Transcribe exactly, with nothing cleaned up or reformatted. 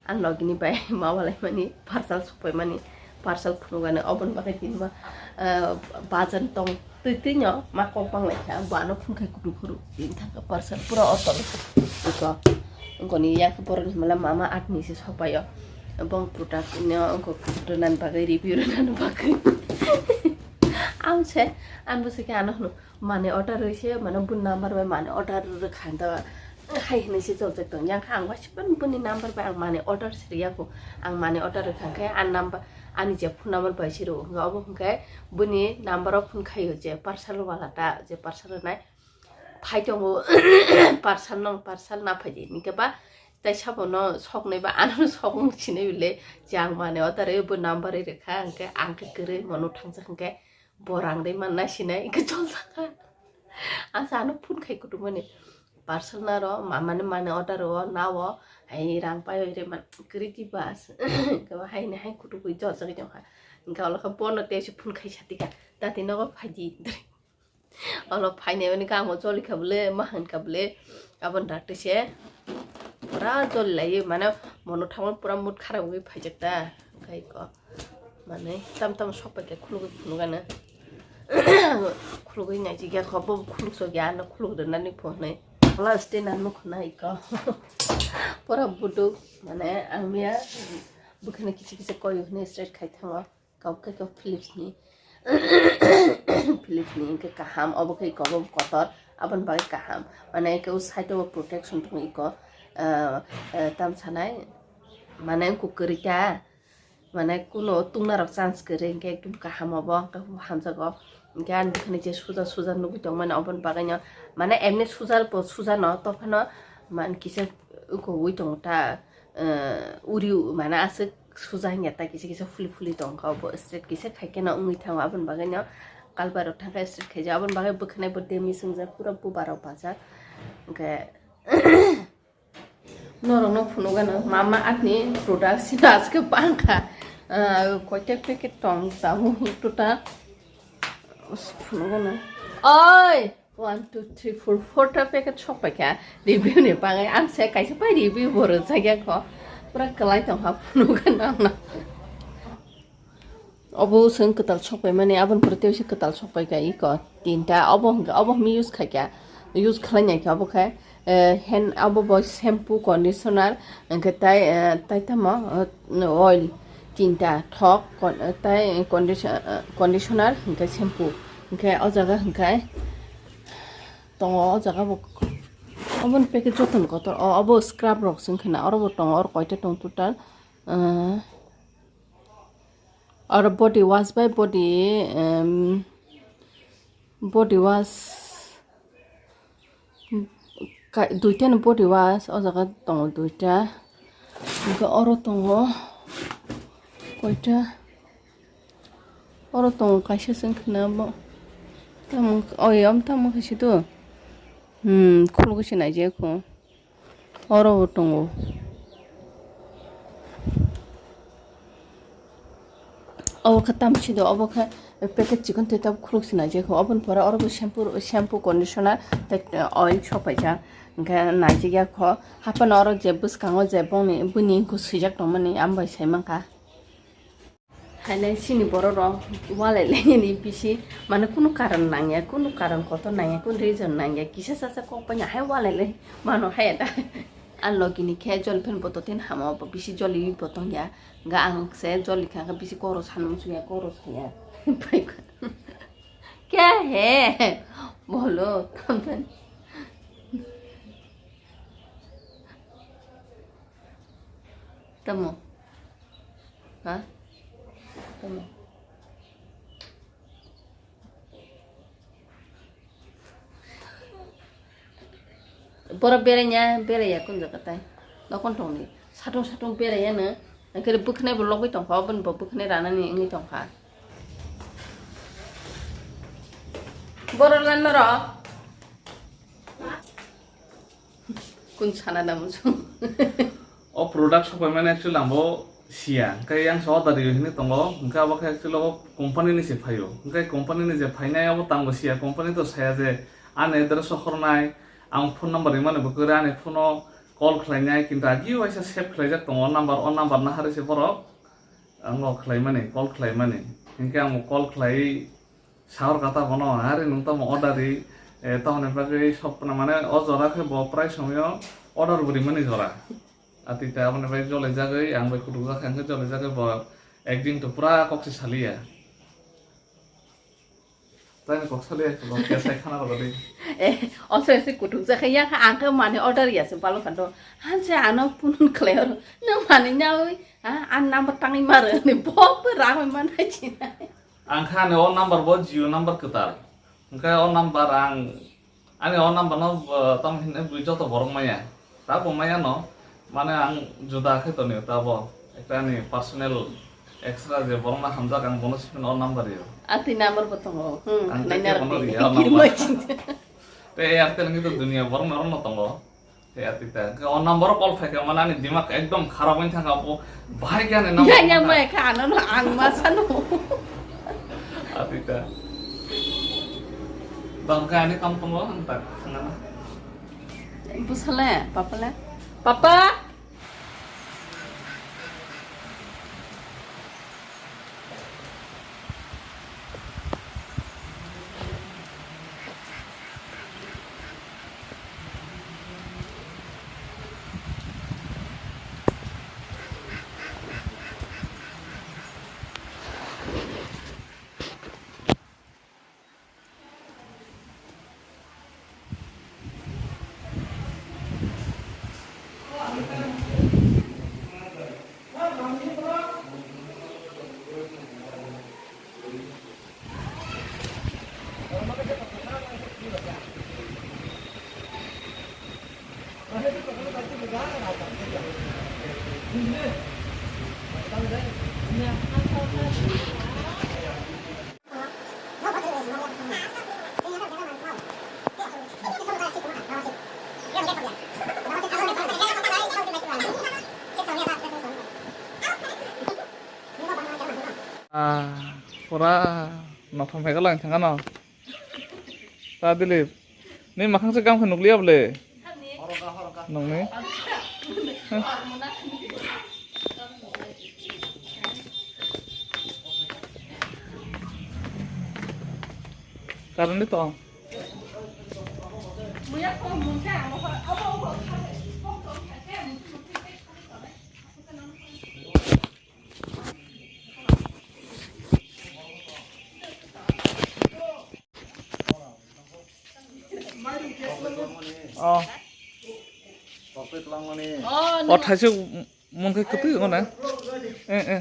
Ang logini bai ma walai mani parcel supai mani, parcel phunugani oboni bagwi tini ma, ah, bajan tong twi twi no ma kok bang lai kha, bo ano phun khai kutu phuru tini thang kha parcel pura otol. Iko, ongkoni yak boroni himala mama atni se sopayo. Bong product no ongko rwnani bagwi, review rwnani bagwi. Ang se, ang bo se khe ano hwno, money order rwi se, mane bun number bai money order rwkha da, hai hinwi se joljak tong. Yang kha ang waisa bani buni number bai ang money order se rwya kho. Ang money order rwkha khe, ang number, ani je phone number bai se rwo, hwnkhe obo hwnkhe buni number o phone khaio, je parcel wala ta, je parcel rwnai. Phai tongo, parcel nong, parcel na phaidi. Hwnkhe ba, tai sabo no soknai ba, ano sok wng sinai bile, je ang money order rwi bo number rwi rwkha, hwnkhe ang khe kwrwi mono thangjak hwnkhe, bo rang dai man nai sinai, hwnkhe chol sakha. Asa ano phone khai kutumani. Parcel na ro, ma-, mane, mane order ro, na o, hai rang pai oi re man, kwrwi di bas. Hwnkhe bo hai ni hai kutu bui jor jagwi tong kha. Hwnkhe olo khe bono tei se phone khai satika. Tati nogo phaidi. Olo phainai oni kamo joli kha bole, ma han kha bole. Aboni dakti se pura joli lai, mane mono thangma pura mood kharap wngwi phaijak ta. Hwnkhe ko. Mane tam tam sok pai khe khulugwi phunuk ano. Khulugwi naijik ya kho, bo khuluk sok ya ano khuluk rwnani phunai. Last day nang nukho na iko. Pura buduk, mane ang miya bwkhano kisa kisa koyo hwnwi straight khai thango. Kok khe kok Philips ni. Philips ni hwnkhe kaham, obo khe iko bo kotor, aboni bagwi kaham. Mane khe o side o protection tongo iko, ah, ah, tam sanai, mane wngkuk kwrwi ta. Mane kuno tungna rok chance kwrwi hwnkhe ekdum kaham obo, hwnkhe bo hamjago. Hwnkhe ani bwkhani je suja suja nugwi tongmani oboni bagwino, mane emni suja bo suja no, tophano man kisa uko ui tongo ta, eh, uri mane aswk suja hwnkhe ta kisa kisa phuli phuli tongkha, obo straight kisa khaikhe no wngwi thango, aboni bagwino kalbai rok thangkhe straight khaijak, aboni bagwi bwkhwnai bo demi swngjak pura bubar rok bajak. Hwnkhe Norokno phunukgano mama atni product sino aske bangkha. Ah, koita packet tong tabuk total phunukgano. Oi, one, two, three, four, four ta packet sok paikha. Review ni bagwi ang se kaisa pai review bo rwjak ya kho. Pura kwlai tongkha phunukgano. Obo chwng kwtal sokpai mani, aboni pore tei se kwtal sokpai kha iko tinta. Obo hwnkhe, obo hwnwi use khai kha, use khlai nai kha obo khe, eh, hand, obo bo shampoo, conditioner, hwnkhe tai, eh, tai tamo, eh, oil tinta thok, con-, eh, tai condition-, eh, conditioner hwnkhe shampoo. Hwnkhe o jaga hwnkhe tongo, o jaga bo oboni package jotono kotor. O, obo scrub rok se wngkha na, oro bo tongo, oro koita tong total, eh, Oro body wash bai body, em, body wash, ka-, duita ni body wash o jaga tongo duita. Hwnkhe oro tongo koita? Oro tongo kaisa se wngkha na bo. Tamo, oi, omo tamo kaisa do. Hmm, khulugwi se naijak kho. Oro bo tongo. Obo khe tamsi do, obo khe packet chikon tei tabuk khuluk se naijak kho. Oboni pore oro bo shampoo, shampoo, conditioner tei oil sok paijak. Hwnkhe naijak ya kho. Haphano oro je bwskango je bongni, buini wngkuk swijak tongmani, ang bai sai mankha. Hainai chini borok rok walai laini bisi, mane kunu karon nangya, kunu karon kotor nangya, kunu reason nangya, kisa sasa kok bai hai walai lai mano hai da. Ang logi ni khe jolpen boto tin hamo, bo bisi joli bo tongya. Ga ang se joli kha, kha bisi koro sanung suya, koro saya. Pai kha. Kya hai? Bolo, tampen. Tamo. Ha? Tamo. Boro berainya, beraiya kun jaga tai. Nokon tongni. Satung satung beraiya no. Angkhe bwkhnai bo logwi tongkha, oboni bo bwkhnai ranani wngwi tongkha. Boro lan noro. Kun sana da muchung. O product sopai mani actually ang bo siya. Hwnkhe yang se order rw hwnwi tongo. Hwnkhe abo khe actually o company ni se phaio. Hwnkhe company ni je phainai abo tang bo siya. Company to saya je ani address o hornai, ang phone number rwmani bo kwrwi ani phone o Call khlainai, kintu agi waisa save khlaijak tongo, o number, o number na hari se borok, ang o khlaimani, call khlaimani. Hinkhe ang call khlai sahor kata bono, hari nung tamo order ri, eh, tamoni bagwi sopna mane o jora khe bo prai somyo order bo rimani jora. Atita aboni bai jole jagwi, ang bai kutuk jak khe, ang khe jole jagwi bo ekdin to pura kok se saliya. Taini kok saliya, kok kesai khana rwgadi. Eh, oso ese kutuk jak khe, ya kha ang khe mani order ya se balo khanto. Hanse ano phone khlai oro. Nang mani nyawi, ha, an number tangwi maro ni bok bo rang manai chinai. Ang kha ani o number bo Jio number kwtal. Hwnkhe o number ang, ani o number no, uh, tamo hinwi bui joto borok maya. Tabo maya no, mane ang juda khe tonwi tabo. Ekta ani personal extra je borok no hamjak ang bono siphin o number yo. Ati number bo tongo. Hmm, ang khe naina bono rw di. Riya o number. Kirima chinta. Te Airtel ni to dunia borok no tongo. Te atita. Ke o number call phaikha mane ani dimak ekdom kharap wng thangkha bo bahai khe ani number. Ya, ya, wngkha. Mai kha ano no ang ma sanu. Atita. Bang kha ani kam tongo ang tak thangana. Busale, papa le. Papa. Ah, pura nokham hai ka lang thang ano. Ta Dilip, ni makhang se gam khe nukliya bole? Nungni? Karon ni to. Oh. Oh, thaisuk mungkhe kwtwi ongna. Eh, eh.